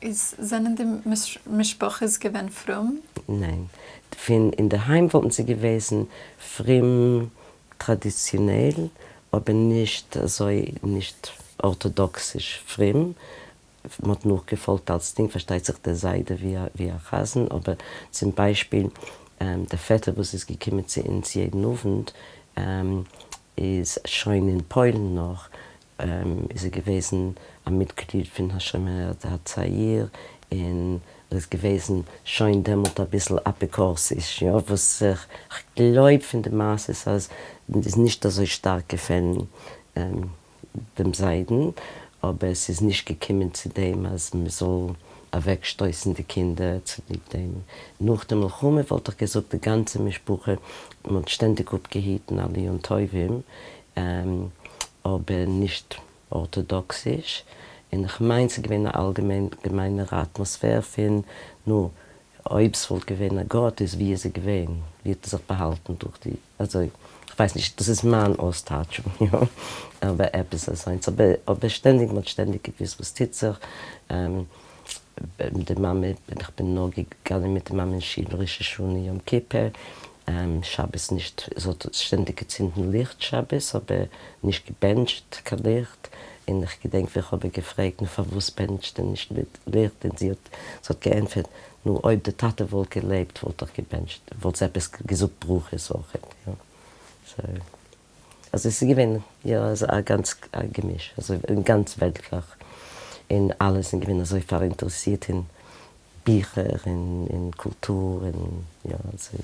איז זענען די משפחות געווען פרום? ניין. פון אינדערהיים וואלטן זיי געוועזן פרום טראדיציאנעל, אבער נישט אזוי נישט ארטאדאקסיש פרום. מ'האט נאכגעפאלגט אלצדינג, פארשטייט זיך דער זיידע ווי א חזן, אבער צום ביישפיל דער פעטער וואס איז געקומען צו אונז יעדן אוונט איז שוין אין פוילן נאך איז ער געוועזן א מיטגליד פון השומר הצעיר און ער איז געוועזן שוין דעמאלט אביסל אפיקורסיש, יא, וואס כ'גלויב פון די מעשות אז איז נישט אזוי שטארק געפעלן דעם זיידן, אבער ס'איז נישט געקומען צו דעם אז מ'זאל אוועקשטויסן די קינדער צוליב דעם. נאך די מלחמה וואלט איך געזאגט די גאנצע משפחה, מ'האט שטענדיג אפגעהיטן אלע יום טובים, אבער נישט ארטאדאקסיש, און כ'מיין ס'איז געווען א אלגעמיינערע אטמאספער פון נו, אויב ס'וואלט געווען א גאט איז ווי איז ער געווען? ווי האט ער זיך באהאלטן דורך די אזוי? כ'ווייס נישט, דאס איז מיין אויסטייטשונג יא, אבער עפעס אזוינס, אבער אבער שטענדיג מ'האט שטענדיג געוואוסט וואס טוט זיך, די מאמע, כ'בין נאר געגאנגען מיט די מאמע אין שול ראש השנה יום כיפור, שבת נישט, זי האט שטענדיג געצינדן ליכט שבת אבער נישט געבענטשט קיין ליכט, און איך געדענק ווי איך האב איר געפרעגט נו פארוואס בענטשטו נישט ליכט און זי האט זי האט געענטפערט נו אויב די טאטע וואלט געלעבט וואלט איך געבענטשט וואלט זי עפעס געזאגט ברכות אויכעט יא so אזוי ס'איז געווען יא א גאנץ א געמיש אזוי און גאנץ וועלטליך און אלע זענען געווען אזוי פאראינטערעסירט אין ביכער און אין קולטור און יא אזוי.